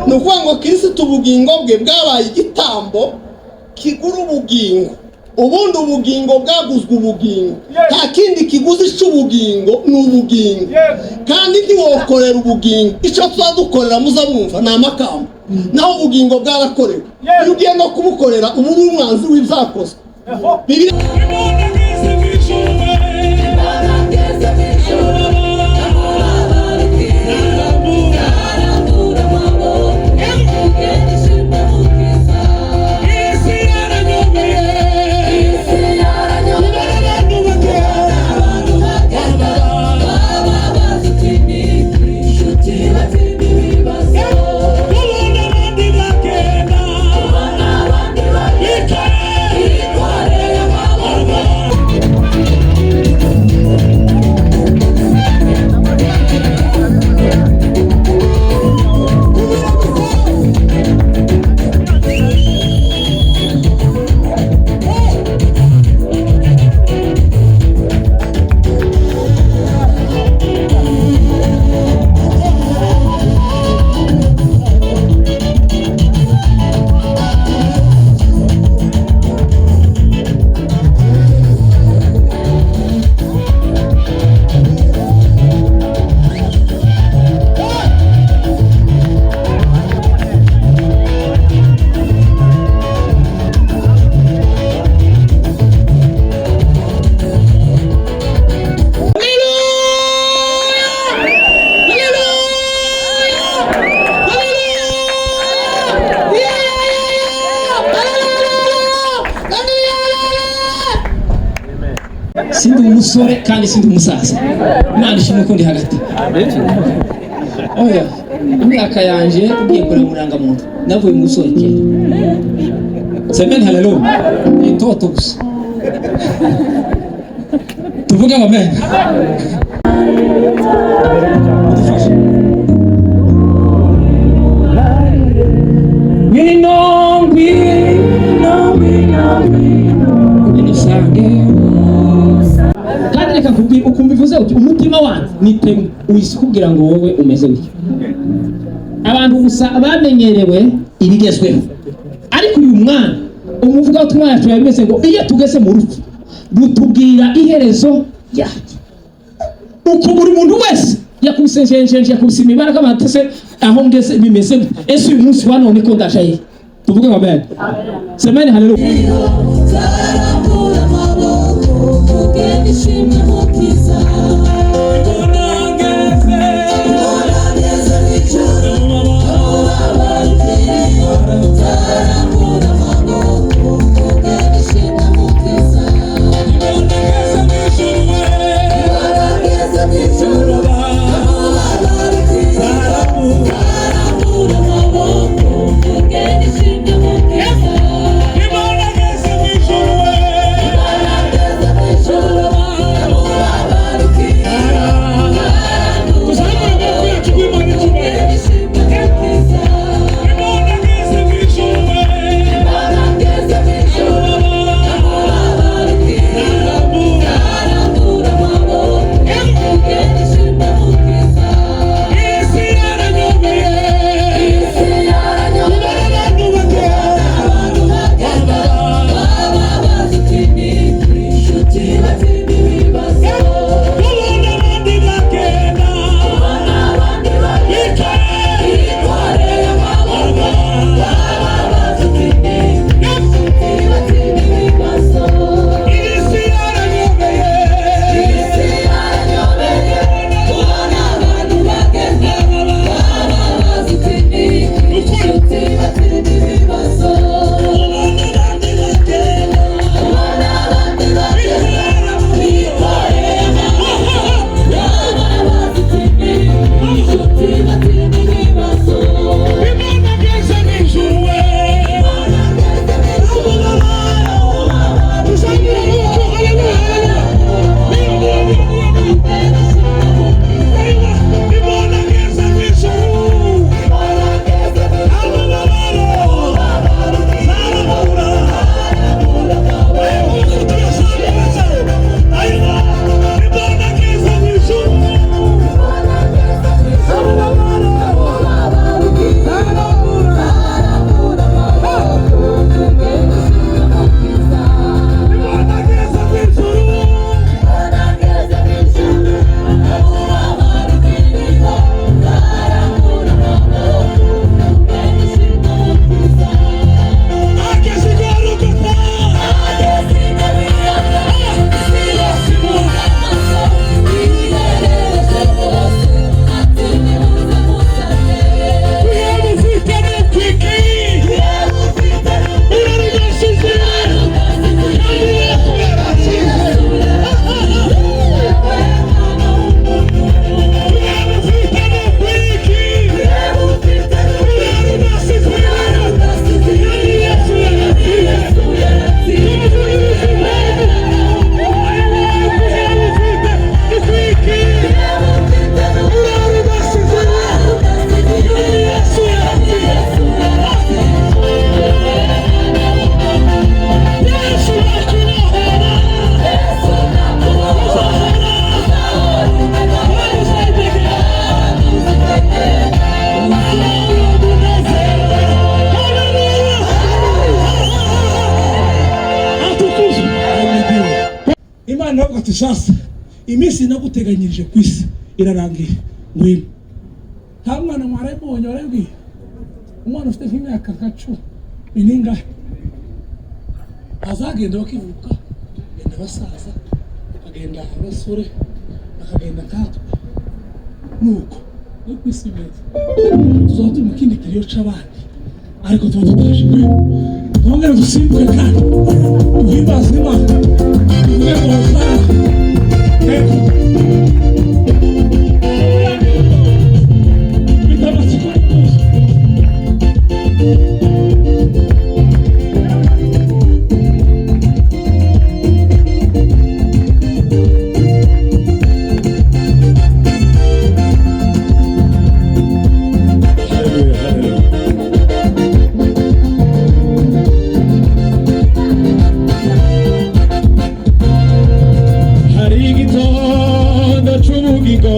Ni ukuvuga ngo Kirisitu ubugingo bwe bwabaye igitambo kigura ubugingo. Ubundi ubugingo bwaguzwe ubugingo, nta kindi kiguzi cy'ubugingo, ni ubugingo. Kandi ntiwokorera ubugingo. Icyo tuzadukorera muza mwumva ni amakamba, naho ubugingo bwarakorewe. Iyo ugiye no kubukorera, uba uri umwanzi w'ibyakozwe. Bibiliya. Sindi umusore kandi sindi umusaza. Imana ishimwe ko ndi hagati. Oya, imyaka yanje ugiye kureba mu ndangamuntu, navuye mu musore kera. Semeni haleluya, ni itoto gusa. Tuvuge ngo amen. Udufashe. Ngwino, ngwino, ngwino, ngwino, ngwino usange. Kandi reka nkubwire ukumva ivuze uti umutima wanjye nitemwe uhise ukubwira ngo wowe umeze gutya. Abantu gusa bamenyerewe ibigezweho, ariko uyu mwana umuvugabutumwa yacu yabimeze ngo iyo tugeze mu rupfu rutubwira iherezo ryacu, uko buri muntu wese yakubise njenjenje, yakubise imibare, akavuga se aho ngeze bimeze gute? Ese uyu munsi wa none ko ndaje he? Tuvuge ngo amen. Semeni haleluya. Zarambura amaboko, tugenda ishimwe mukiza. Mbona ngeze mu ijuru, zarambura amaboko, tugenda ishimwe mukiza. Mbona ngeze mu ijuru, zarambura amaboko, tugenda ishimwe mukiza. Mbona ngeze mu ijuru. Ati: "Sasa iminsi naguteganyirije ku isi irarangiye, ngwino." Nta mwana mwarayimubonye warabwiye umwana ufite nk'imyaka nka 12 azagenda bakivuka, bagenda basaza, bakagenda abasore, bakagenda nkatwe. Nuko ni ku isi imeze, tuzaba turi mu kindi kiriyo c'abandi, ariko tuba tutaje. Ngwino twongere dusimbuke kandi duhimbaze Imana, tuvuge ngo hosana. Thank you. Mfite amatsiko y'ubwuzu. Haleluya, haleluya. Hari igitondo c'ubugingo,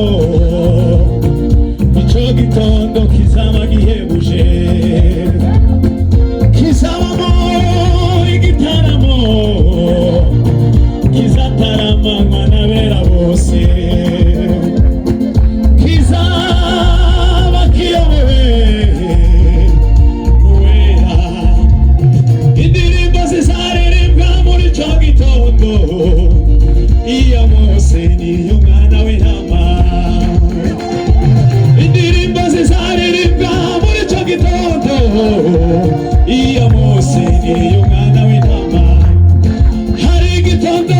ico gitondo kizaba gihebuje, kizabamo igitaramo, kizataramanwa n'abera bose, kizaba kiyobowe n'uwera. Indirimbo zizaririmbwa muri ico gitondo, iya Mose n'iy'umwana w'intama. Indirimbo zizaririmbwa muri ico gitondo, iya Mose n'iy'umwana w'intama. Hari igitondo,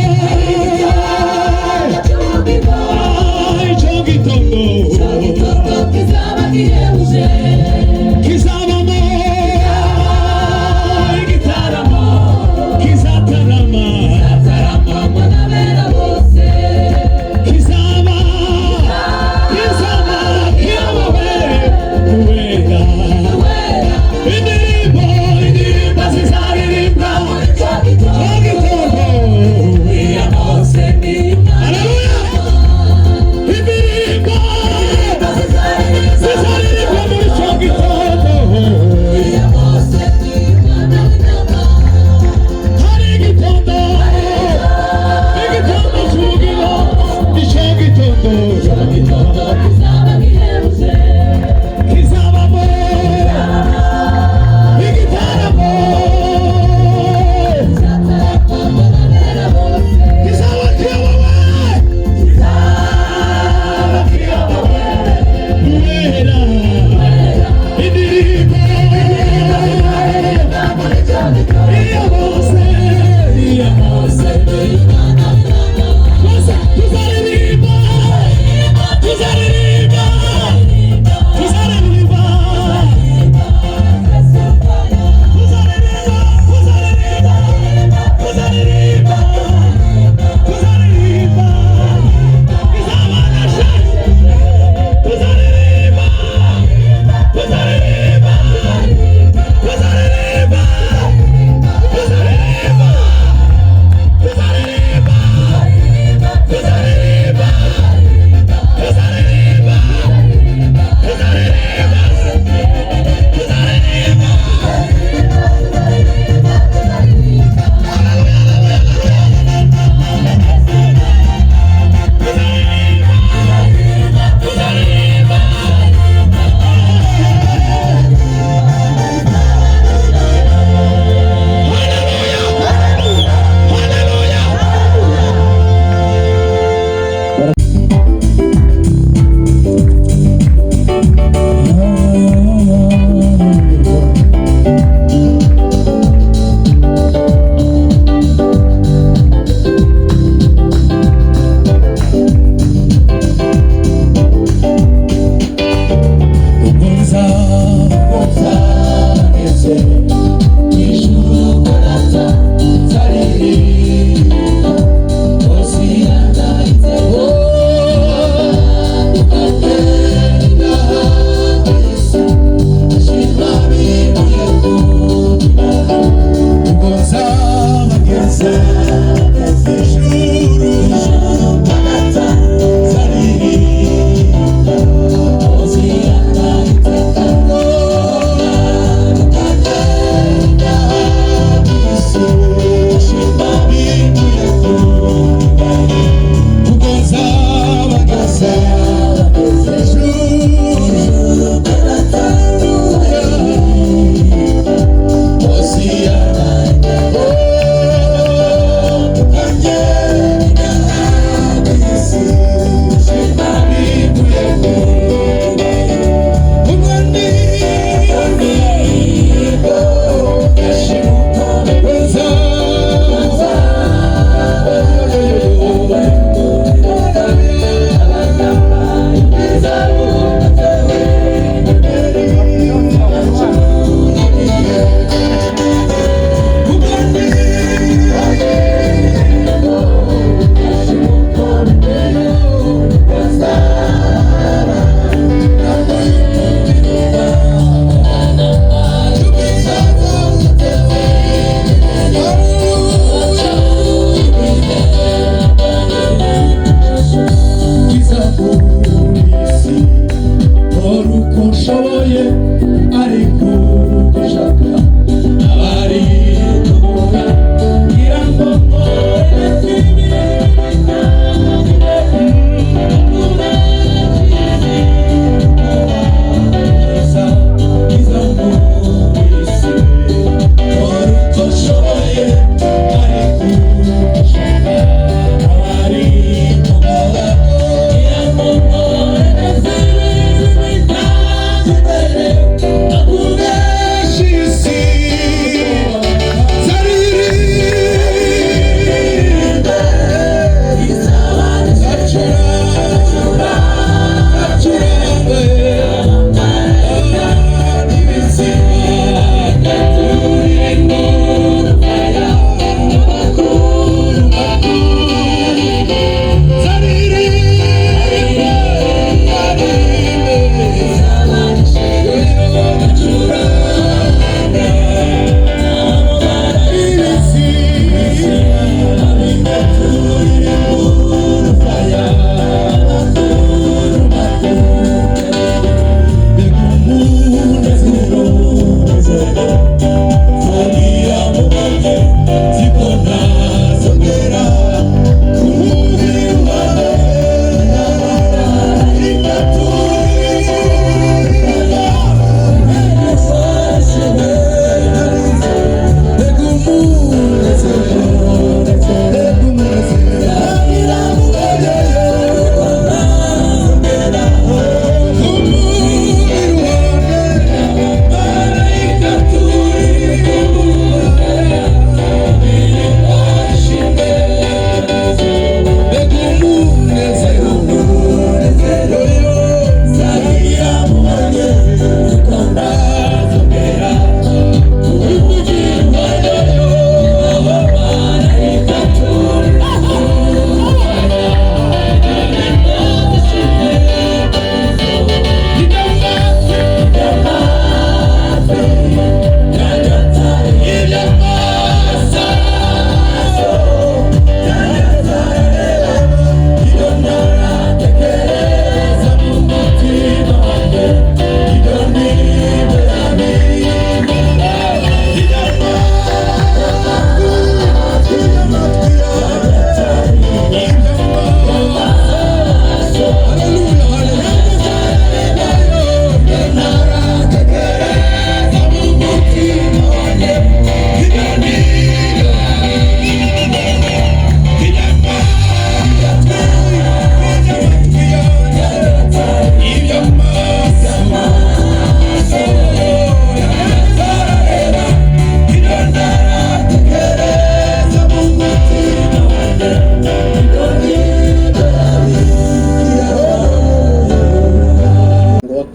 ah, ico gitondo kizabamo igitaramo, kizatarama, kizaba kiyobowe n'uwera. Indirimbo zizaririmbwa.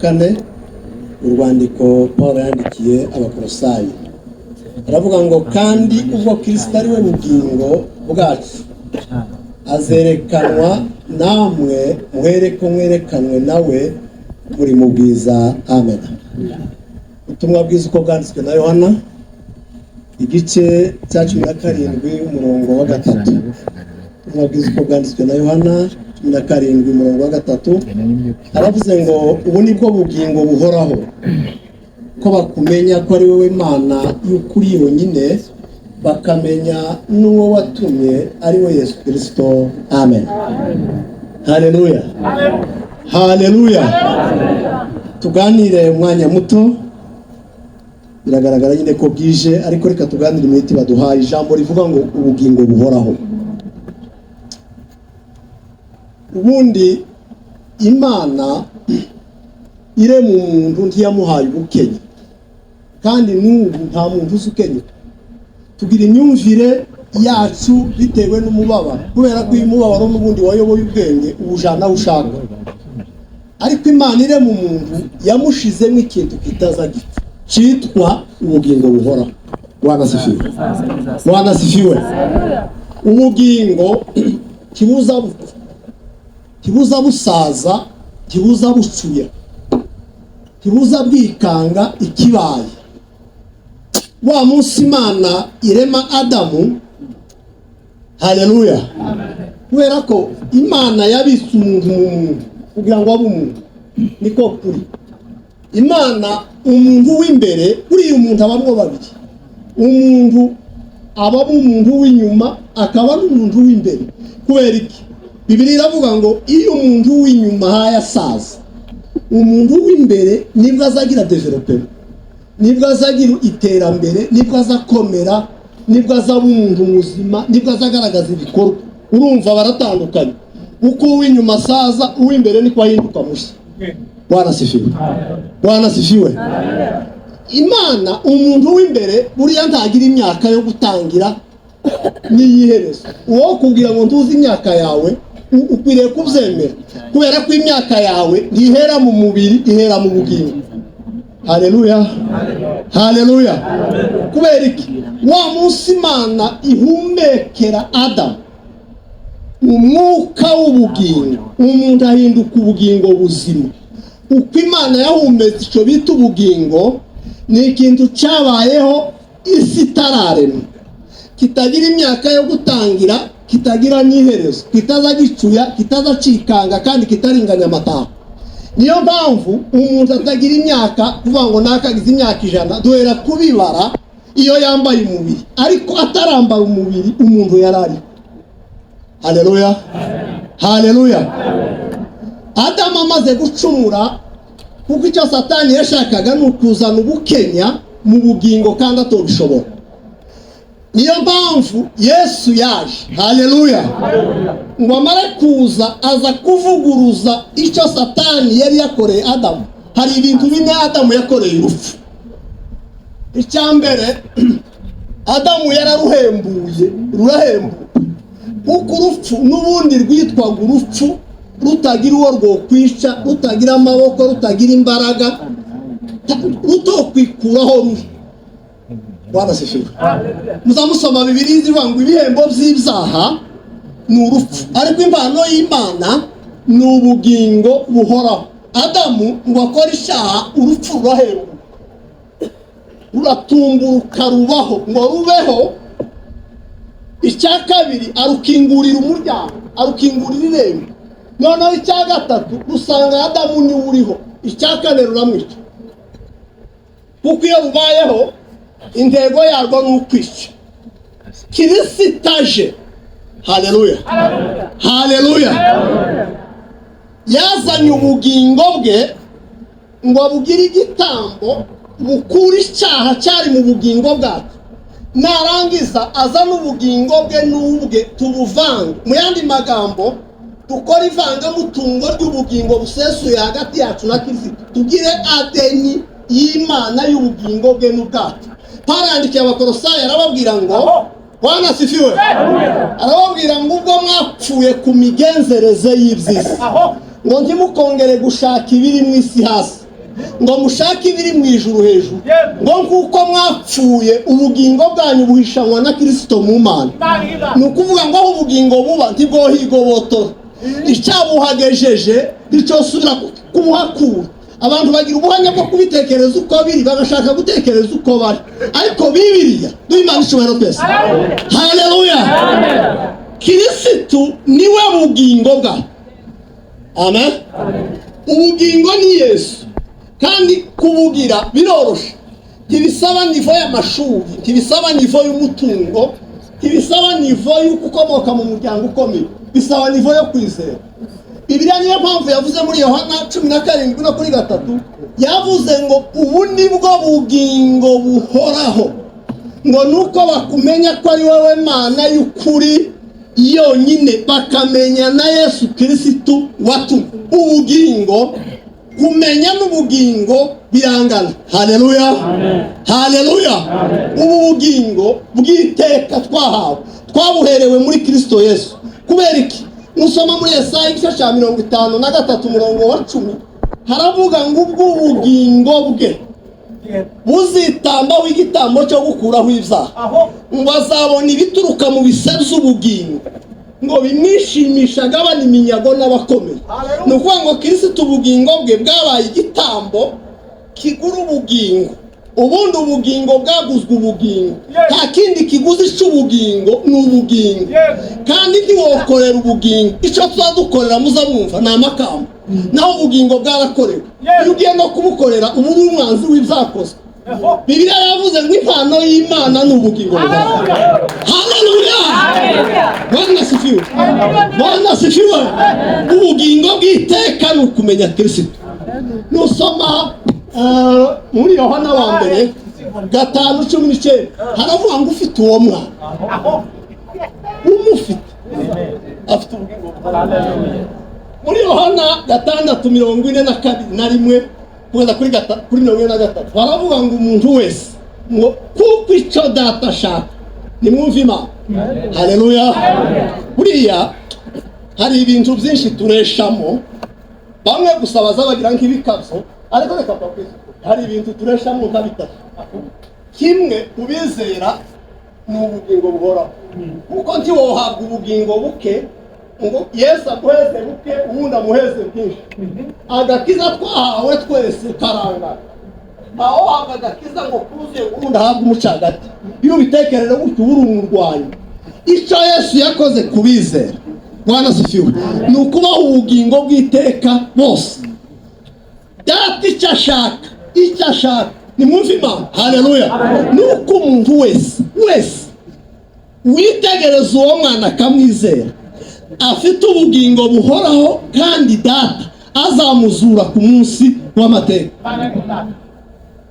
kane, urwandiko Paul yandikiye Abakorosayi. Aravuga ngo: "Kandi ubwo Kirisito ari we bugingo bwacu azerekanwa, namwe muhereko mwerekanwe nawe muri mu bwiza." Amen. Ubutumwa bwiza uko bwanditswe na Yohana, igice cya 17, umurongo wa 3. Ubutumwa bwiza uko bwanditswe na Yohana 17, umurongo wa 3, aravuze ngo: "Ubu ni bwo bugingo buhoraho, ko bakumenya ko ari wowe Mana y'ukuri yonyine, bakamenya n'uwo watumye, ari we Yesu Kirisito." Amen. Haleluya, haleluya. Tuganire umwanya muto. Biragaragara nyine ko bwije, ariko reka tuganire iminota baduhaye. Ijambo rivuga ngo ubugingo buhoraho. Ubundi Imana irema umuntu ntiyamuhaye ubukenya, kandi n'ubu nta muntu uzi ukenya. Tugira imyumvire yacu bitewe n'umubabaro, kubera ko uyu mubabaro n'ubundi wayoboye ubwenge, uwujana aho ushaka. Ariko Imana irema umuntu yamushizemo ikintu kitaza gipfa cyitwa ubugingo buhoraho. Bwana asifiwe, Bwana asifiwe. Ubugingo kibuza bupfa, kibuza busaza, kibuza bucuya, kibuza bwikanga ikibaye. Wa munsi Imana irema Adamu, haleluya, kubera ko Imana yabitse umuntu mu muntu kugira ngo abe umuntu, niko kuri Imana. Umuntu w'imbere, buriya umuntu abamwo babiri: umuntu abamo umuntu w'inyuma, akaba n'umuntu w'imbere. Kubera iki? Bibiliya iravuga ngo iyo umuntu w'inyuma haye asaza, umuntu w'imbere nibwo azagira développement, nibwo azagira iterambere, nibwo azakomera, nibwo azaba umuntu muzima, nibwo azagaragaza ibikorwa. Urumva baratandukanye. Uko uw'inyuma asaza, uw'imbere niko ahinduka mushya. Bwana asifiwe, Bwana asifiwe. Imana, umuntu w'imbere buriya ntagira imyaka yo gutangira n'iyiherezo. Uwo kubwira ngo ntuzi imyaka yawe, ukwiriye kubyemera, kubera ko imyaka yawe ntihera mu mubiri, ihera mu bugingo. Haleluya, haleluya. Kubera iki? Wa munsi Imana ihumekera Adamu umwuka w'ubugingo, umuntu ahinduka ubugingo buzima. Uko Imana yahumetse icyo bita ubugingo, ni ikintu cyabayeho isi itararemwa, kitagira imyaka yo gutangira, kitagira n'iherezo, kitaza gicuya, kitaza cikanga, kandi kitaringanya amataha. Niyo mpamvu umuntu atagira imyaka, kuvuga ngo nakagize imyaka 100, duhera kubibara iyo yambaye umubiri, ariko atarambara umubiri umuntu yari ariho. Haleluya, haleluya. Adamu amaze gucumura, kuko icyo Satani yashakaga ni ukuzana ubukenya mu bugingo kandi atobishobora. Niyo mpamvu Yesu yaje, haleluya, ngo amare kuza, aza kuvuguruza icyo Satani yari yakoreye Adamu. Hari ibintu bine Adamu yakoreye urupfu. Icya mbere, Adamu yararuhembuye, rurahembuka, kuko urupfu n'ubundi rwitwaga urupfu rutagira uwo rwokwica, rutagira amaboko, rutagira imbaraga, rutokwikuraho ruri. Bwana asifiwe. Muzamusoma Bibiliya ivuga ngo ibihembo by'ibyaha ni urupfu, ariko impano y'Imana ni ubugingo buhoraho. Adamu ngo akore icyaha, urupfu rurahembuka, ruratumburuka, rubaho ngo rubeho. Icya kabiri, arukingurira umuryango, arukingurira irembo. Noneho icya gatatu, rusanga Adamu niwe uriho. Icya kane, ruramwica, kuko iyo rubayeho intego yarwo ni ukwica. Kirisitaje, haleluya, haleluya, yazanye ubugingo bwe ngo abugire igitambo bukure icyaha cyari mu bugingo bwacu. Narangiza azane ubugingo bwe n'ubwe tubuvange. Mu yandi magambo, dukore ivangamutungo ry'ubugingo busesuye hagati yacu na Kirisito, tugire ADN y'Imana y'ubugingo bwe n'ubwacu. Parandikiye Abakorosayi, arababwira ngo, Bwana asifiwe, arababwira ngo ubwo mwapfuye ku migenzereze y'iby'isi, ngo ntimukongere gushaka ibiri mu isi hasi. Ngo mushake ibiri mu ijuru hejuru, ngo nk'uko mwapfuye, ubugingo bwanyu buhishanwa na Kirisito mu Mana. Ni ukuvuga ngo aho ubugingo buba ntibwohigobotora, icyabuhagejeje nticyosubira kubuhakura. Abantu bagira ubuhamya bwo kubitekereza uko biri, bagashaka gutekereza uko bari, ariko Bibiriya, duhe Imana icyubahiro twese, haleluya! Kirisitu niwe bugingo bwawe, amen. Ubugingo ni Yesu, kandi kubugira biroroshe. Ntibisaba niveau y'amashuri, ntibisaba niveau y'umutungo, ntibisaba niveau y'uko ukomoka mu muryango ukomeye, bisaba niveau yo kwizera. Bibiliya niyo mpamvu yavuze muri Yohana 17 no kuri 3, yavuze ngo ubu nibwo bugingo buhoraho, ngo nuko bakumenya ko ari wowe Mana y'ukuri yonyine, bakamenya na Yesu Kirisitu watumye. Ubugingo, kumenya n'ubugingo birangana. Haleluya, haleluya! Ubu bugingo bw'iteka twahawe, twabuherewe muri Kirisito Yesu. Kubera iki? Nusoma muri Yesaya igice cya 53 umurongo wa 10, haravuga ngo ubwo ubugingo bwe buzitambaho igitambo cyo gukuraho ibyaha, ngo azabona ibituruka mu bise by'ubugingo, ngo bimwishimisha, agabana iminyago n'abakomeye. Ni ukuvuga ngo Kirisito ubugingo bwe bwabaye igitambo kigura ubugingo. Ubundi ubugingo bwaguzwe ubugingo. Nta kindi kiguzi cy'ubugingo, ni ubugingo. Kandi ntiwokorera ubugingo. Icyo tuba dukorera, muza mwumva, ni amakamba, naho ubugingo bwarakorewe. Iyo ugiye no kubukorera, uba uri umwanzi w'ibyakozwe. Bibiliya yavuze ngo impano y'Imana ni ubugingo buhoraho. Haleluya! Bwana asifiwe, Bwana asifiwe! Ubugingo bw'iteka ni ukumenya Kirisito. Nusoma muri Yohana wa mbere 5:19, haravuga ngo ufite uwo mwana, umufite afite ubugingo buhoraho. Muri Yohana 6:42 na 1 kugeza kuri 43, baravuga ngo umuntu wese, ngo kuko icyo Data ashaka. Nimwumve Imana, haleluya! Buriya hari ibintu byinshi tureshamo, bamwe gusa baza bagira nk'ibikabyo, ariko reka mbabwize ukuri, hari ibintu tureshamo nka bitatu. Kimwe ubizera ni ubugingo buhoraho, kuko ntiwohabwa ubugingo buke ngo Yesu aguheze buke, ubundi amuheze bwinshi. Agakiza twahawe twese karangana, ntawohabwa agakiza ngo kuzuye, ubundi ahabwe umucagati. Iyo ubitekereje gutyo, uba uri umurwanyi. Icyo Yesu yakoze ku bizera, Bwana asifiwe, ni ukubaha ubugingo bw'iteka bose. Data icyo ashaka, icyo ashaka, nimwumve Imana, haleluya, ni uko umuntu wese wese witegereza uwo mwana akamwizera afite ubugingo buhoraho, kandi Data azamuzura ku munsi w'amateka.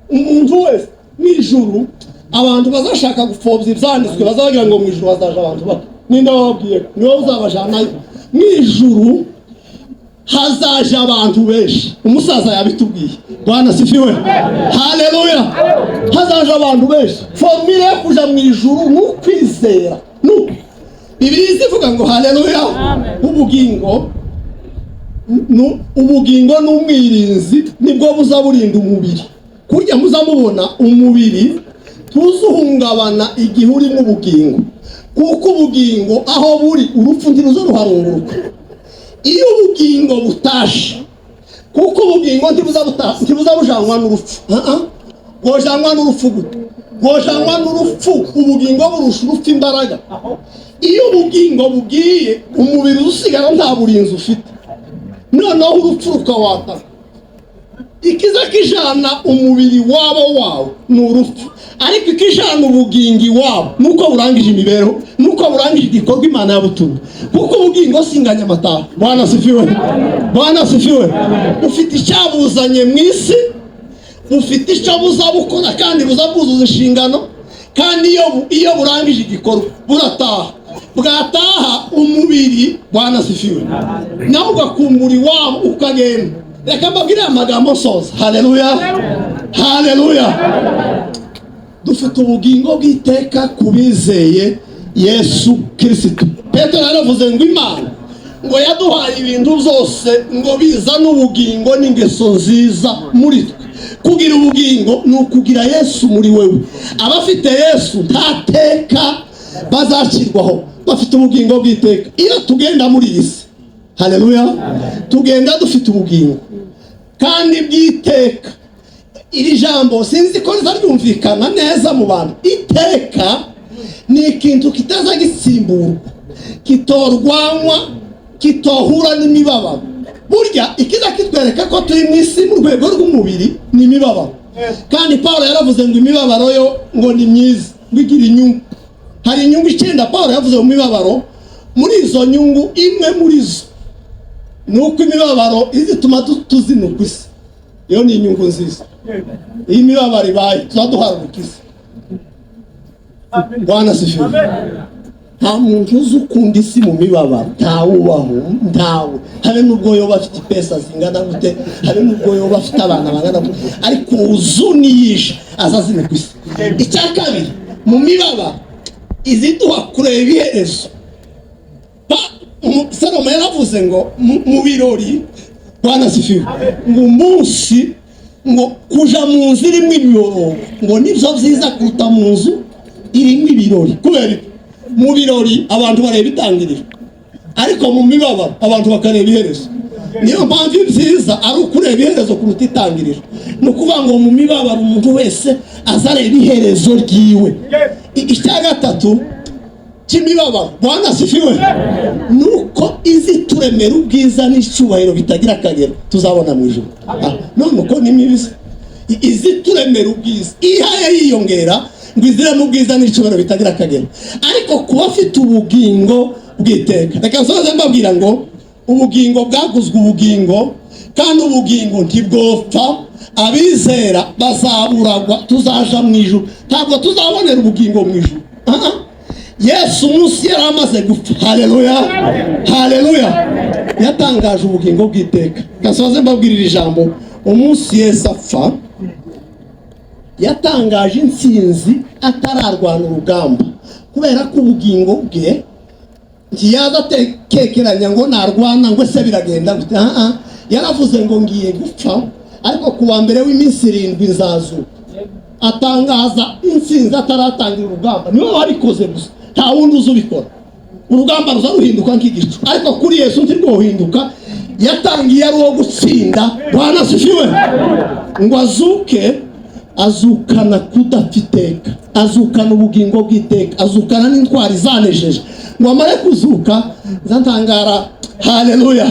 Umuntu wese mu ijuru, abantu bazashaka gupfobya ibyanditswe, bazabagira ngo mu ijuru hazaje abantu bato. Ninde wababwiye? Niwe uzabajanayo. Mu ijuru hazaje abantu benshi, umusaza yabitubwiye. Bwana asifiwe, haleluya! Hazaje abantu benshi. Formule yo kuja mu ijuru ni ukwizera. Nuko Bibiliya izivuga ngo, haleluya, ubugingo ubugingo ni umwirinzi, nibwo buza burinda umubiri. Kurya muza mubona umubiri tuzuhungabana igihe urimo ubugingo, kuko ubugingo aho buri, urupfu ntiruza ruharunguruka. Iyo ubugingo butashe, kuko ubugingo ntibuza bujanwa n'urupfu. Ah, ah. Bwojanwa n'urupfu gute? Bwojanwa n'urupfu, ubugingo burusha urupfu imbaraga. Iyo ubugingo bugiye, umubiri usigara nta burinzi ufite, noneho urupfu rukawataka. Ikiza kijana umubiri wabo wawe ni urupfu, ariko ikijana ubugingo iwabo nuko burangije imibereho, nuko burangije igikorwa Imana yabutumye, kuko ubugingo singanya amataha. Bwana asifiwe, Bwana asifiwe! Ufite icyabuzanye mu isi, bufite icyo buza bukora, kandi buza bwuzuza inshingano. Kandi iyo burangije igikorwa burataha. Bwataha umubiri, Bwana asifiwe, nawe ugakumbura iwabo ukagenda. Reka mbabwire aya magambo nsoza. Haleluya, haleluya! Dufite ubugingo bw'iteka ku bizeye Yesu Kirisito. Petero yaravuze ngo Imana Ngo yaduhaye ibintu byose ngo bizane ubugingo n'ingeso nziza muri twe. Kugira ubugingo ni ukugira Yesu muri wewe. Abafite Yesu nta teka bazacirwaho, bafite ubugingo bw'iteka. Iyo tugenda muri iyi si, haleluya, tugenda dufite ubugingo kandi bw'iteka. Iri jambo sinzi ko riza ryumvikana neza mu bantu. Iteka ni ikintu kitaza gisimburwa, kitorwanywa, kitohura n'imibabaro. Burya ikiza kitwereka ko turi mu isi mu rwego rw'umubiri ni imibabaro. Kandi Paul yaravuze ngo imibabaro yo ngo ni myiza, ngo igira inyungu. Hari inyungu 9 Paul yavuze mu mibabaro. Muri izo nyungu, imwe muri zo ni uko imibabaro izituma tuzinukwa isi. Iyo ni inyungu nziza. Iyo imibabaro ibaye, tuzaduharuka isi. Bwana asifiwe. Nta muntu uzi ukunda isi mu mibabaro, ntawubaho, ntawe. Habe n'ubwo yoba afite ipesa zingana gute, habe n'ubwo yoba afite abana bangana gute, ariko uzuniyisha azazinukwa isi. Icya kabiri, mu mibabaro iziduha kureba ibiherezo. Salomo yaravuze ngo mu birori, Bwana asifiwe, ngo umunsi ngo kuja mu nzu irimo imiborogo ngo nibyo byiza kuruta mu nzu irimo ibirori. Kubera iki? Mu birori abantu bareba itangiriro, ariko mu mibabaro abantu bakareba iherezo. Niyo mpamvu ibyiza ari ukureba iherezo kuruta itangiriro. Ni ukuvuga ngo mu mibabaro umuntu wese azareba iherezo ryiwe. Icya gatatu cy'imibabaro, Bwana asifiwe, nuko izi turemera ubwiza n'icyubahiro bitagira akagero tuzabona mu ijuru. None uko ni mibi se? Izi turemera ubwiza ihaye yiyongera ngo iziremo ubwiza n'icyubahiro bitagira akagero, ariko kuba afite ubugingo bw'iteka. Reka nsoze mbabwira ngo ubugingo bwaguzwe ubugingo, kandi ubugingo ntibwopfa. Abizera bazaburagwa, tuzaja mu ijuru. Ntabwo tuzabonera ubugingo mu ijuru. Yesu umunsi yari amaze gupfa, haleluya, haleluya, yatangaje ubugingo bw'iteka. Gasoze mbabwirira ijambo, umunsi Yesu apfa yatangaje intsinzi atararwana urugamba, kubera ko ubugingo bwe ntiyaza atekekeranya ngo narwana ngo ese biragenda gute. Yaravuze ngo ngiye gupfa, ariko ku wa mbere w'iminsi 7 nzazuka. Atangaza intsinzi ataratangira urugamba. Niwe wabikoze gusa, nta wundi uzi ubikora. Urugamba ruza ruhinduka nk'igicu, ariko kuri Yesu ntirwohinduka. Yatangiye ari uwo gutsinda. Bwana asifiwe. Ngo azuke, azukana kudapfa iteka, azukana ubugingo bw'iteka, azukana n'intwari zanejeje. Ngo amare kuzuka nzantangara, haleluya.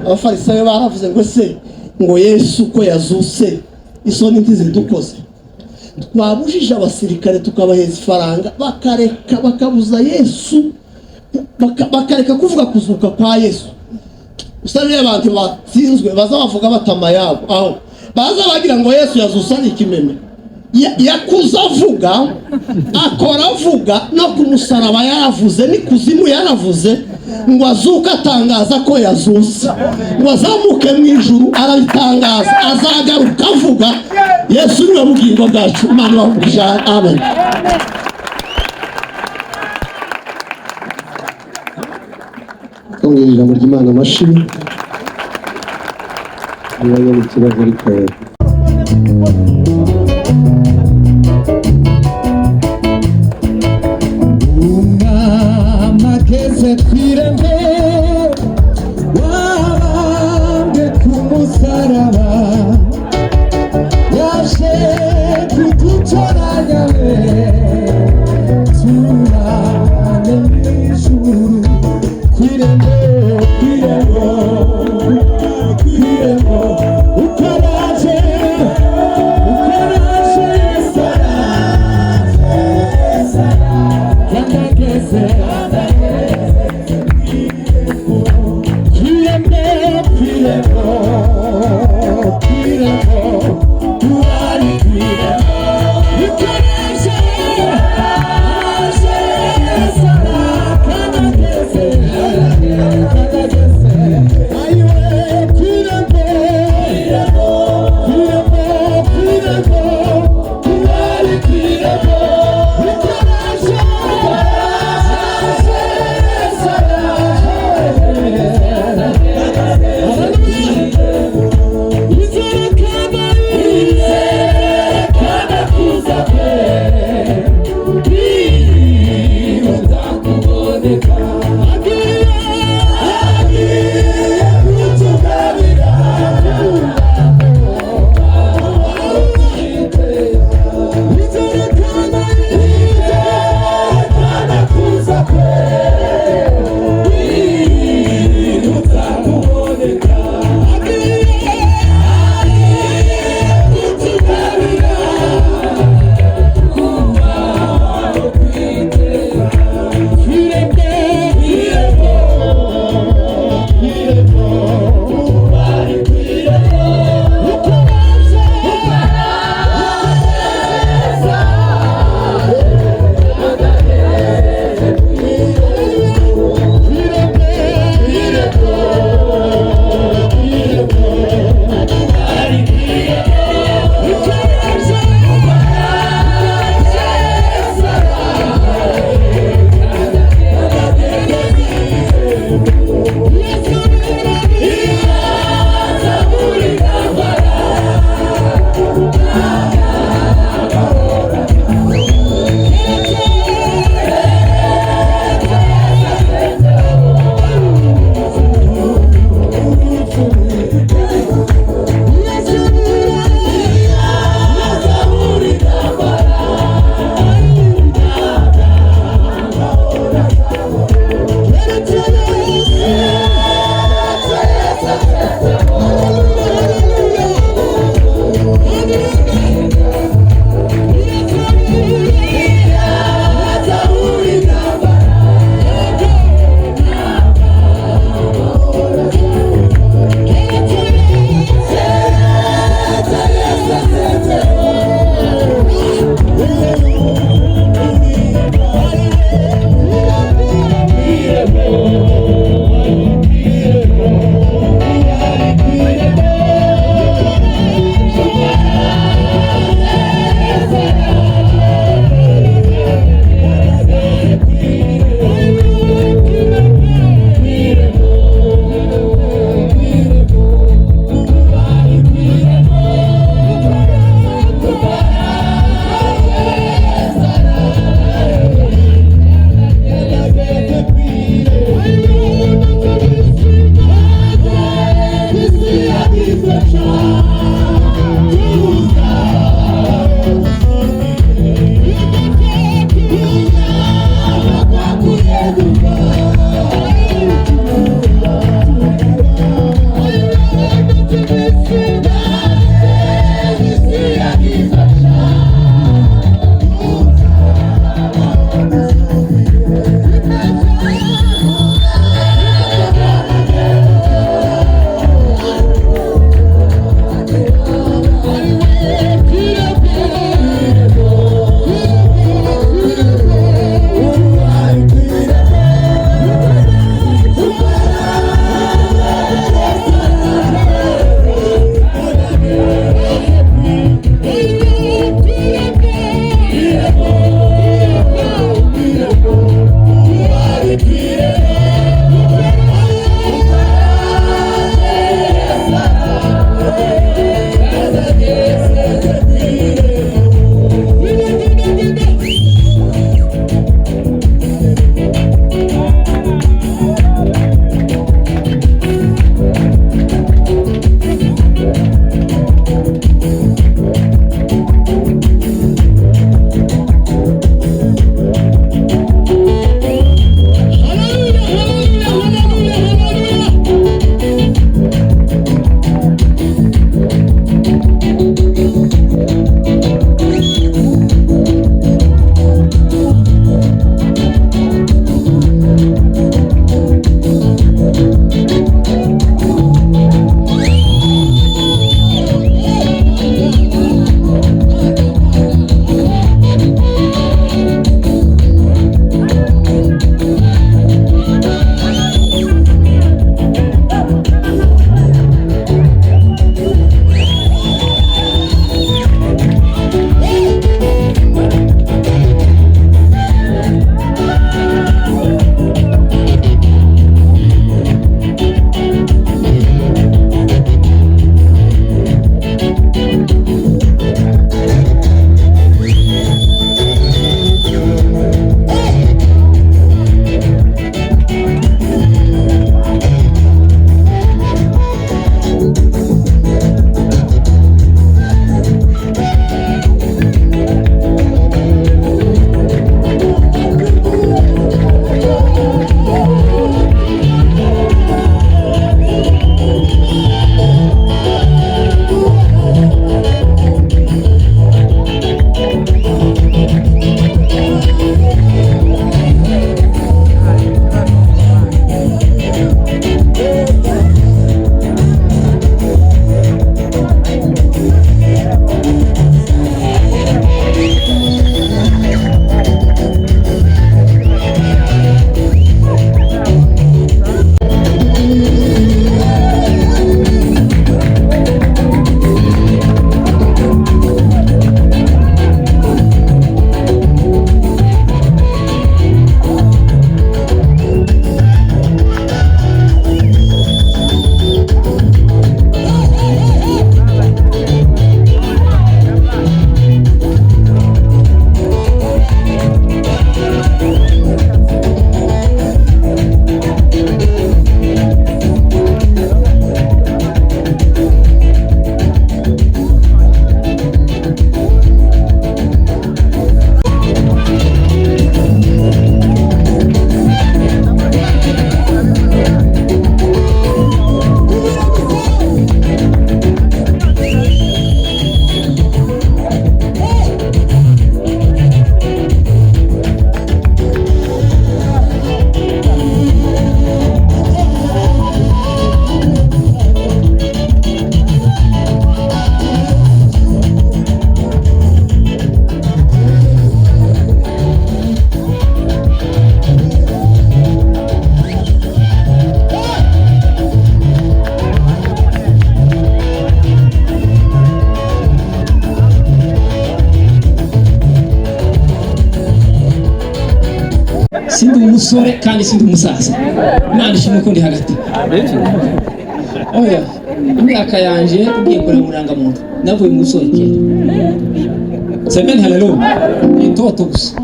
Abafarisayo baravuze ngo se ngo Yesu ko yazuse isoni ntizidukoze? Twabujije abasirikare tukabaheza ifaranga, bakareka bakabuza Yesu, bakareka kuvuga kuzuka kwa Yesu. Usanga abantu batsinzwe baza bavuga batama yabo, aho baza bagira ngo Yesu yazuse ari ikimeme. Yakuze avuga, akora avuga, no ku musaraba yaravuze, n'ikuzimu yaravuze, ngo azuke atangaza ko yazuse, ngo azamuke mu ijuru arabitangaza, azagaruka avuga. Yesu niwe bugingo bwacu. Imana ibahe umugisha. Amen. Twongera ijambo ry'Imana amashyi. Niba ari ikibazo ariko Umwamageze kw'irembo wabambwe ku musaraba, yaje kudutoranya we tubane mw'ijuru. Kw'irembo, kw'irembo, kw'irembo, uko araje, uko araje, Yesu araje. Thank you. Sindi umusore kandi sindi umusaza. Imana ishimwe ko ndi hagati. Oya, imyaka yanje ugiye kureba murangamuntu, navuye mu musore kera. Semeni haleluya. Ni itoto gusa.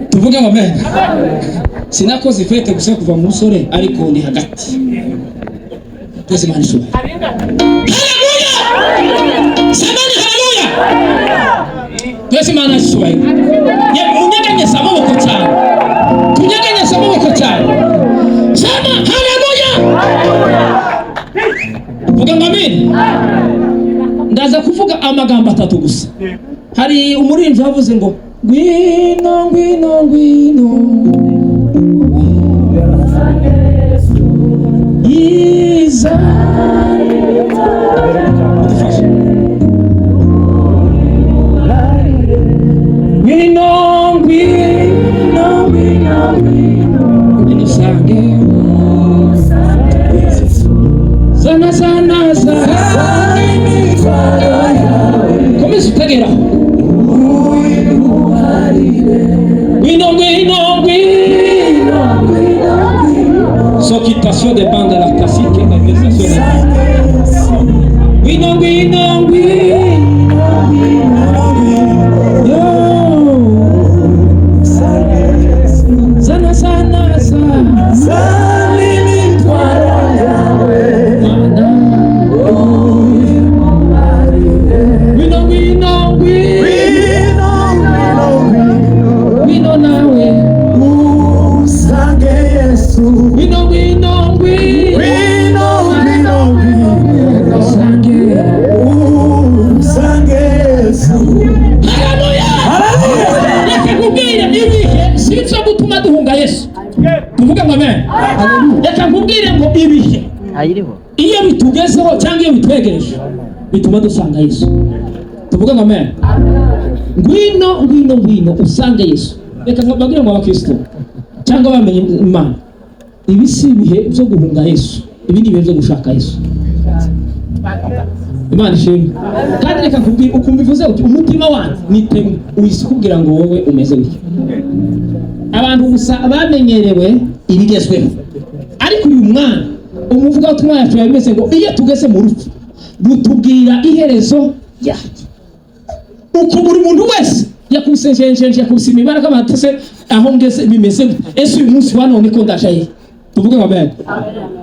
Tuvuge ngo amen. Sinakoze ifete gusa kuva mu musore, ariko ndi hagati. Twese Imana ishimwe. Haleluya! Semeni haleluya! Twese Imana ishimwe. Munyeganyeze amaboko cyane. Tunyeganyeze amaboko cyane. Sema haleluya! Vuga ngo amen. Ndaza kuvuga amagambo atatu gusa. Hari umurinzi wavuze ngo ngwino ngwino ngwino iza udufashe. Ngwino ngwino ngwino ngwino usange zana zana zana komeza utegeraho. Ngwino ngwino ngwino Sokitation des bandes à la classique et la versation. Ngwino ngwino ngwino yo zana zana zana Mana. Ngwino ngwino ngwino ngwino nawe ngwino ngwino ngwino usange. Haleluya! Reka nkubwire, ibihe si ibyo gutuma duhunga Yesu. Tuvuge ngo amen. Reka nkubwire ngo ibihe iyo bitugezeho cyangwa iyo bitwegereje bituma dusanga Yesu. Tuvuge ngo amen. Ngwino ngwino ngwino usange Yesu. Reka mbabwire ngo abakristo cyangwa bamenye Imana, ibi si ibihe byo guhunga Yesu, ibi ni ibihe byo gushaka Yesu. Imana ishimwe. Kandi reka nkubwire, ukumva ivuze uti umutima wanjye nitemwe, uhise ukubwira ngo wowe umeze gutya. Abantu gusa bamenyerewe ibigezweho, ariko uyu mwana umuvugabutumwa yacu yabimeze ngo iyo tugeze mu rupfu rutubwira iherezo ryacu. Uko buri muntu wese yakubise njenjenje, yakubise imibare akabatse aho ngeze bimeze gute? Ese uyu munsi wa none ko ndaje he? Tuvuge ngo amen.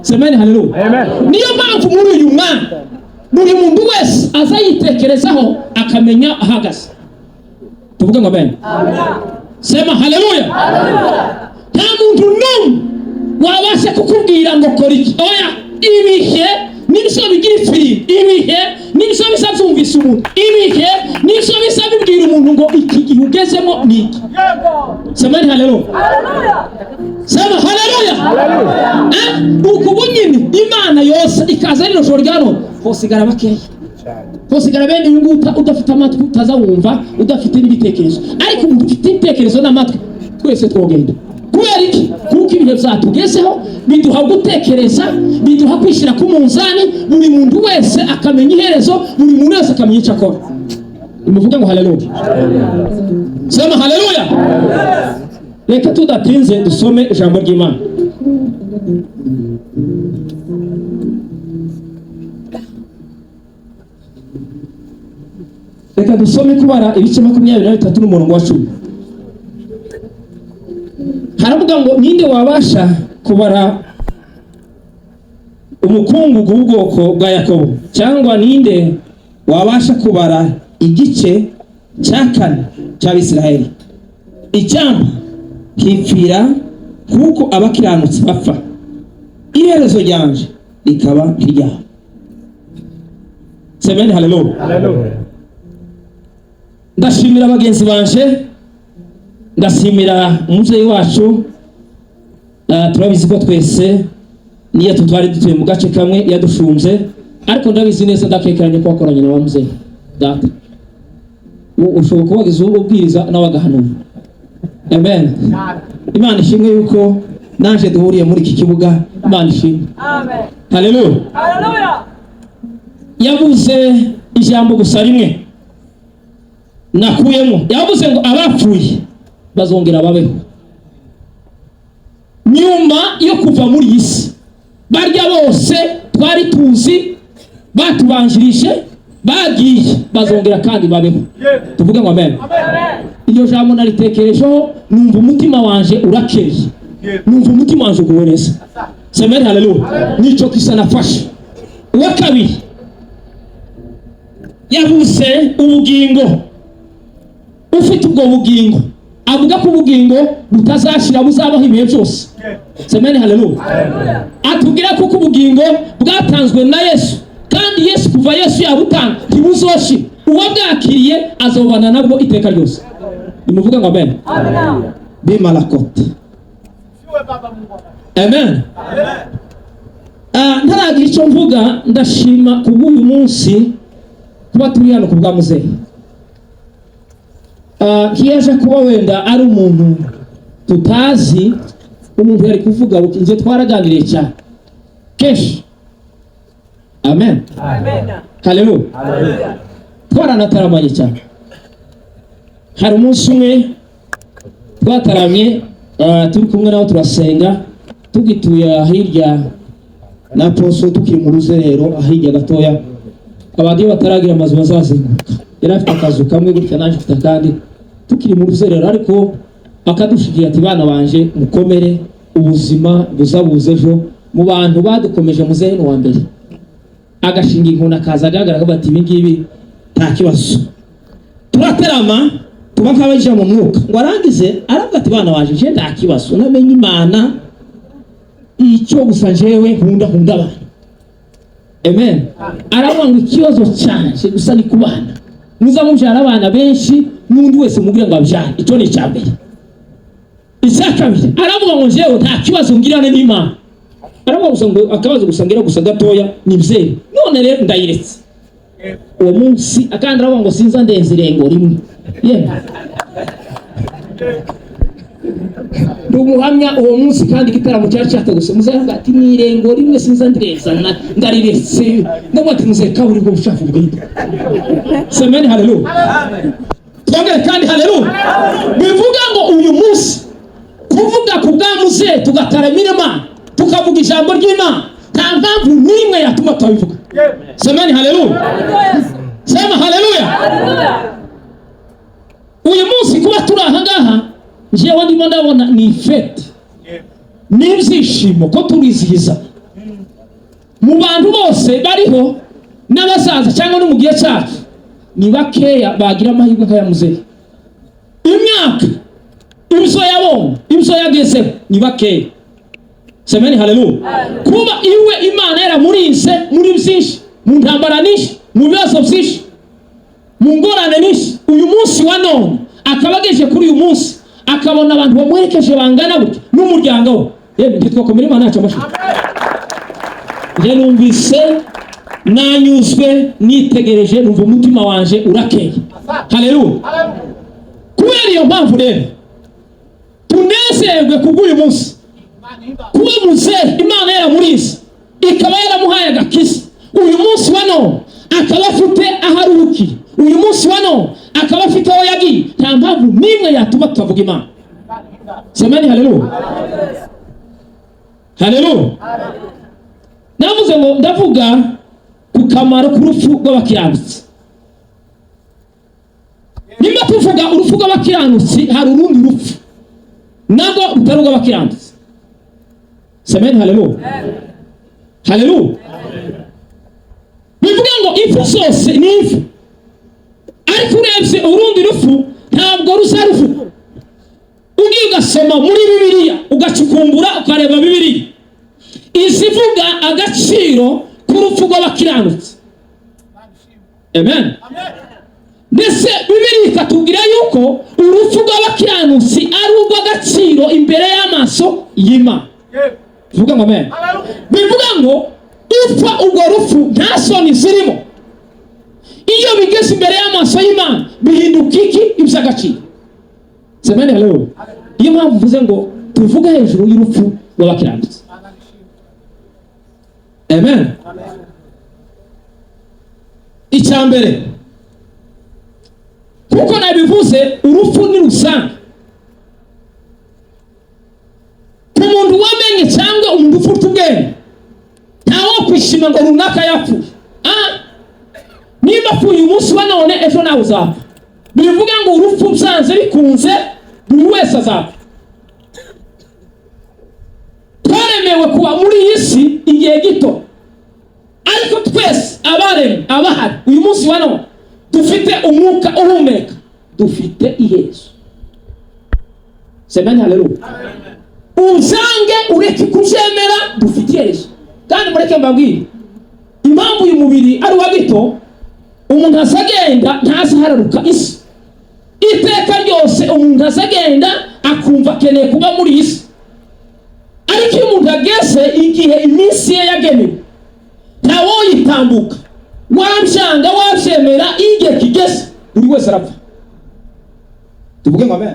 Semeni haleluya. Niyo mpamvu muri uyu mwana buri muntu wese aza yitekerezaho akamenya ahagaze. Tuvuge ngo amen. Sema haleluya. Nta muntu n'umwe wabasha kukubwira ngo kora iki. Oya, ibihe nibyo bigira ifirimbi, ibihe nibyo bisa byumvise umuntu, ibihe nibyo bisa bibwira umuntu ngo iki gihe ugezemo ni iki. Semeni haleluya. Sema haleluya. Uku bunyine Imana yose ikaza rino joro rya none, hosigara bakeya, hosigara bene uyu nguyu udafite amatwi utazawumva, udafite n'ibitekerezo. Ariko umuntu ufite ibitekerezo n'amatwi twese twogenda. Kubera iki? Kuko ibihe byatugezeho biduha gutekereza, biduha kwishyira ku munzani, buri muntu wese akamenya iherezo, buri muntu wese akamenya icyo akora. Nimuvuge ngo haleluya. Sema haleluya. Reka tudatinze dusome ijambo ry'Imana. Reka dusome kubara ibice 23 n'umurongo wa 10. Haravuga ngo ninde wabasha kubara umukungugu w'ubwoko bwa Yakobo, cyangwa ninde wabasha kubara igice cya kane cy'Abisirayeli? Icyampa nkipfira kuko abakiranutsi bapfa, iherezo ryanje rikaba nk'iryabo. Semeni haleluya. Ndashimira bagenzi banje, ndashimira umuvyeyi wacu. Turabizi ko twese niyo tutwari dutuye mu gace kamwe yadushunze, ariko ndabizi neza ndakekeranye ko wakoranye na wa muvyeyi data. Ushobora kuba wagize ubwiriza nawe agahanura. Amen. Imana ishimwe yuko naje duhuriye muri iki kibuga. Imana ishimwe. Haleluya. Yavuze ijambo gusa rimwe nakuyemo, yavuze ngo abapfuye Bazongera babeho nyuma yo kuva muri iyi si. Barya bose twari tuzi batubanjirije bagiye, bazongera kandi babeho. Tuvuge ngo amen. Iryo jambo naritekerejeho, numva umutima wanje urakeye, numva umutima wanje uguwe neza. Semeni haleluya. Nicyo kisa nafashe. Uwa kabiri yavuze ubugingo. Ufite ubwo bugingo, avuga ko ubugingo butazashira, buzabaho ibihe byose. Semeni haleluya. Atubwira ko ubugingo bwatanzwe na Yesu, kandi Yesu, kuva Yesu yabutanga, ntibuzoshira. Uwabwakiriye azobana nabwo iteka ryose. Nimuvuge ngo amen. Bimalakote amen. Ntaragira icyo mvuga, ndashima kubw'uyu munsi kuba turi hano ku bwa muzehe. Ntiyaje kuba wenda ari umuntu tutazi, umuntu yari kuvuga nje twaraganiriye cyane kenshi. Amen, haleluya. Twaranataramanye cyane. Hari umunsi umwe twataramye, turi kumwe nawe, turasenga tugituye hirya na poso, tukiri mu ruzerero ahirya gatoya. Abantu iyo bataragira amazu bazazenguruka. Yari afite akazu kamwe gutya, naje mfite akandi, tukiri mu ruzerero, ariko akadushigira ati: "Bana banje, mukomere, ubuzima buzabuze ejo." Mu bantu badukomeje, muzehe ni uwa mbere. Agashinga inkoni, akaza agaragara, akavuga ati: "Ibi ngibi nta kibazo." Turaterama, tuba nk'abaja mu mwuka, ngo arangize aravuga ati: "Bana banje, je nta kibazo, namenye Imana. Icyo gusa njyewe nkunda abantu." Amen. Aravuga ngo: "Ikibazo cyanje gusa ni ku bana. Muza mubyara abana benshi, n'undi wese mubwira ngo abyare." Icyo ni icya mbere. Icya kabiri, aravuga ngo: "Njyewe nta kibazo ngirana n'Imana." Aravuga gusa ngo: "Akabazo gusa ngira gusa gatoya ni byeri, none rero ndayiretse." Uwo munsi akandi aravuga ngo: "Sinza ndenza irengo rimwe." Yewe, ndi umuhamya. Uwo munsi kandi igitaramo cyari cyateguse, muzehe aravuga ati: "Ni irengo rimwe, sinza ndireza, ndariretse." Ndavuga ati: "Muzehe, kaburimbo bucafu bwite." Semeni haleluya. Twongere kandi haleluya. Bivuga ngo uyu munsi kuvuga ku bwa muzehe, tugataramira Imana, tukavuga ijambo ry'Imana, nta mpamvu n'imwe yatuma tutabivuga. Semeni haleluya. Sema haleluya. Uyu munsi kuba turi aha ngaha, njyewe ndimo ndabona ni fête, ni ibyishimo ko turizihiza. Mu bantu bose bariho n'abazaza cyangwa no mu gihe cyacu, ni bakeya bagira amahirwe nk'aya muzehe. Imyaka, ibyo yabonye, ibyo yagezeho, ni bakeya. Semeni haleluya. Kuba iwe Imana yaramurinze muri byinshi, mu ntambara nyinshi, mu bibazo byinshi, mu ngorane nyinshi, uyu munsi wa none akaba ageje kuri uyu munsi, akabona abantu bamuherekeje bangana gutya n'umuryango we, yewe, ntitwakomera Imana yacu amashyi? Njye numvise nanyuzwe, nitegereje numva umutima wanje urakeye. Haleluya. Kubera iyo mpamvu rero, tunezerwe kubw'uyu munsi, kuba muzehe Imana yaramurinze, ikaba yaramuhaye agakiza, uyu munsi wa none akaba afite aho aruhukiye, uyu munsi wa none akaba afite aho yagiye, nta mpamvu n'imwe yatuma tutavuga Imana. Semeni haleluya, haleluya. Navuze ngo ndavuga ku kamaro k'urupfu rw'abakiranutsi. Nimba tuvuga urupfu rw'abakiranutsi, hari urundi rupfu nabwo rutari urw'abakiranutsi. Semeni haleluya, haleluya. Bivuga ngo impfu zose ni impfu, ariko urebye urundi rupfu ntabwo ruza ruvuga. Ugiye ugasoma muri Bibiliya, ugacukumbura, ukareba Bibiliya izivuga agaciro k'urupfu rw'abakiranutsi, amen, ndetse Bibiliya ikatubwira yuko urupfu rw'abakiranutsi ari urw'agaciro imbere y'amaso y'Imana. Tuvuga ngo amen. Bivuga ngo upfa urwo rupfu nta soni zirimo. Iyo bigeze imbere y'amaso y'Imana, bihinduka iki? Iby'agaciro. Semeni haleluya. Niyo mpamvu mvuze ngo tuvuge hejuru y'urupfu rw'abakiranutsi. Amen. Icya mbere, kuko nabivuze, urupfu ni rusange. kwishima ngo runaka yapfuye. Ah, niba apfuye uyu munsi wa none, ejo nawe uzapfa. Bivuga ngo urupfu byanze bikunze buri wese azapfa. Twaremewe kuba muri iyi si igihe gito, ariko twese abaremwe, abahari uyu munsi wa none, dufite umwuka uhumeka, dufite iherezo. Semeni haleluya. Uzange ureke kubyemera, dufite iherezo. Kandi mureke mbabwire impamvu uyu mubiri ari uwa gito. Umuntu azagenda ntazahararuka isi iteka ryose. Umuntu azagenda akumva akeneye kuba muri iyi si, ariko iyo umuntu ageze igihe iminsi ye yagenewe, ntawoyitambuka. Wabyanga wabyemera, iyo igihe kigeze buri wese arapfa. Tuvuge ngo amen.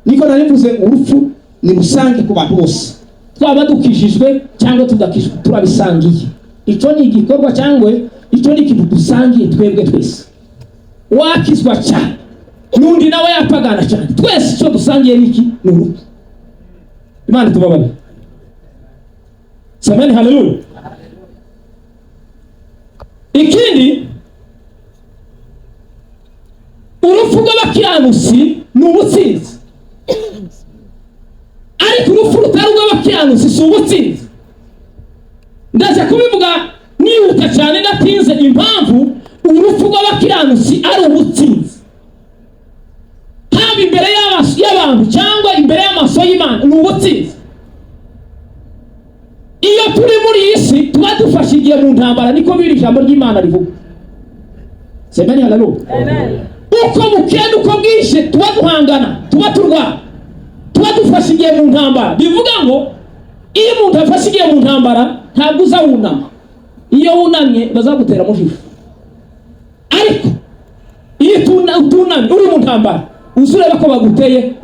Niko nari mvuze, urupfu ni rusange ku bantu bose. Twaba dukijijwe cyangwa tudakijijwe, turabisangiye. Icyo ni igikorwa cyangwa icyo ni ikintu dusangiye twebwe twese. Wakizwa cyane n'undi nawe yapagana cyane, twese icyo dusangiye ni iki? Ni urupfu. Imana tubabarire. Semeni haleluya. Ikindi, urupfu rw'abakiranutsi ni ubutsinzi, ariko urupfu rutari urw'abakiranutsi si ubutsinzi. Ndaza kubivuga nihuta cyane ndatinze impamvu urupfu rw'abakiranutsi ari ubutsinzi, haba imbere y'abantu cyangwa imbere y'amaso y'Imana, ni ubutsinzi. Iyo turi muri iyi si tuba dufashe igihe mu ntambara, niko biri ijambo ry'Imana rivuga. Semeni haleluya. Uko bukeye uko bwije tuba duhangana, tuba turwana, tuba dufashe igihe mu ntambara. Bivuga ngo iyo umuntu afashe igihe mu ntambara, ntabwo uza wunama. Iyo wunamye bazagutera mu jisho, ariko iyo utunamye uri mu ntambara, uza ureba ko baguteye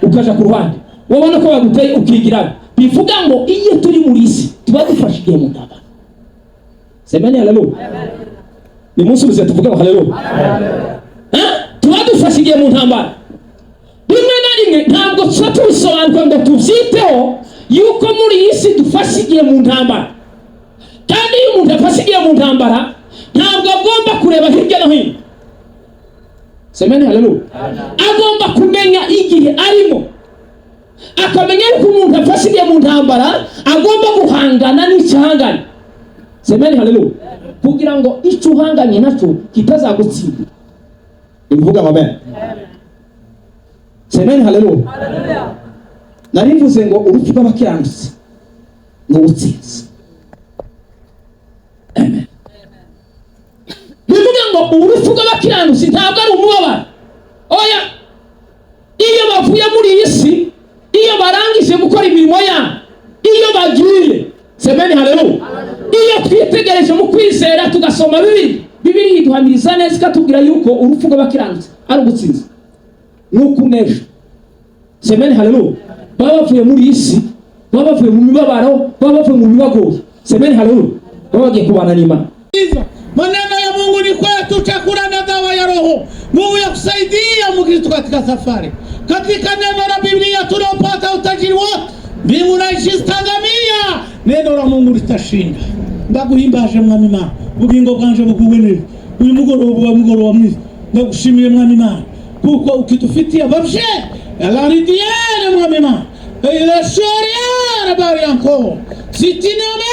ukaja ku ruhande, wabona ko baguteye ukigira. Bivuga ngo iyo turi muri isi tuba dufashe igihe mu ntambara. Semeni haleluya. Nimunsubize tuvuge ngo haleluya. Tuba dufashe igihe mu ntambara. Rimwe na rimwe ntabwo tuba tubisobanukirwa ngo tubyiteho yuko muri iyi si dufashe igihe mu ntambara. Kandi iyo umuntu afashe igihe mu ntambara, ntabwo agomba kureba hirya no hino. Semeni haleluya. Agomba kumenya igihe arimo, akamenya yuko umuntu afashe igihe mu ntambara agomba guhangana n'icyahanganye. Semeni haleluya. Kugira ngo icyo uhanganye nacyo kitazagutsinda. Ibivuga ngo amen. Semeni haleluya. Nari mvuze ngo urupfu rw'abakiranutsi ni ubutsinzi. Amen. Bivuga ngo urupfu rw'abakiranutsi ntabwo ari umubabaro, oya. Iyo bavuye muri iyi si, iyo barangije gukora imirimo yabo, iyo bagiye, semeni haleluya, iyo twitegereje mu kwizera tugasoma Bibiri, Bibiri iduhamiriza neza ikatubwira yuko urupfu rw'abakiranutsi ari ubutsinzi, ni ukunesha. Semeni haleluya. Baba bavuye muri iyi si, baba bavuye mu mibabaro, baba bavuye mu bibagoye. Semeni haleluya. Baba bagiye kubana n'Imana. Maneno ya Mungu ni kwetu chakula na dawa ya roho, nguvu ya kusaidia Mkristo katika safari. Katika neno la Biblia tunaopata utajiri wote. Mbingu na nchi zitazamia, neno la Mungu litashinda. Ndaguhimbaje Mwami Mana, ubugingo bwanje buguwe neza. Uyu mugoroba wa mugoroba mwiza, ndagushimiye Mwami Mana, kuko ukitufitiye abavye alaridiere Mwami Mana ila shoriere bari ancora sitinome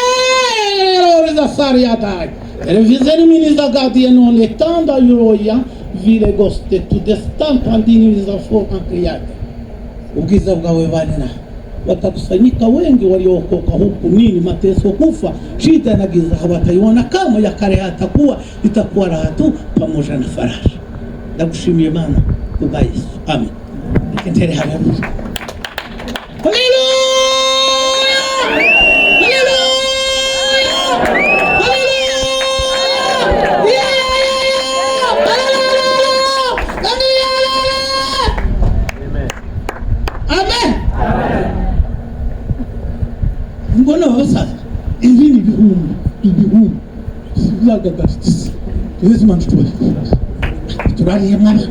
sariadai Revizeni minizagadi non letanda yuroya vile goste tu destan pandini zafo ankiyate. Ubwiza bwawe bane na watakusanyika wengi waliookoka huku, nini mateso, kufa, shida na giza hawataiona kama ya kale, hatakuwa itakuwa raha tu pamoja na faraja. Ndagushimiye Mana kubwa Yesu, amen. Ntere haleluya, haleluya, haleluya, haleluya. Yeah, yeah, yeah. Haleluya, haleluya. Amen. Mbona basaza ibi ni ibihumbi ibihumbi zagagasitse tuheze imana tubaye turariye mwana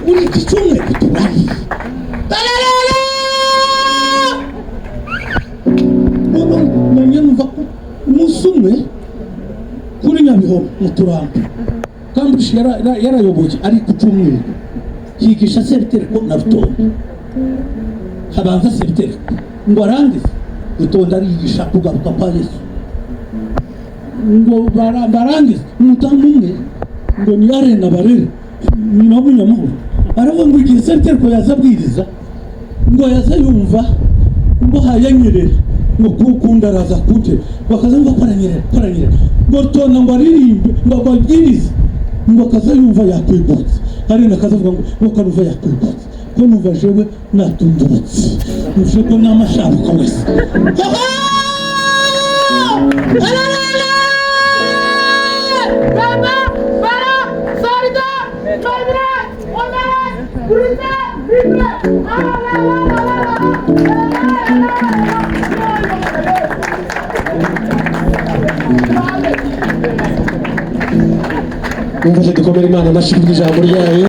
uri iki cyumweru turariye. Tararara! Noneho nanjye numva ko umunsi Mu Turambo Kambushi yarayoboye ari ku cyumweru, yigisha Sebitereko na Rutonda. Habanza Sebitereko ngo arangize, Rutonda arigisha kugaruka kwa Yesu, ngo barangize. Umudamu umwe ngo ni Arena Barere, nyina w'umunyamahoro, aravuga ngo igihe Sebitereko yaza abwiriza, ngo yaza yumva ngo hayanyerera, ngo kukunda araza kunte, ngo akaza yumva ko aranyerera, ko aranyerera, ngo Rutonda ngo aririmbe, ngo abwirize, ngo akaza yumva yakwigutse. Arena akaza avuga ngo kanumva yakwigutse, ko numva jewe natundurutse, nuje ko n'amasharuka wese. Mumfashe dukomere Imana amashyi kubw'ijambo ryayo.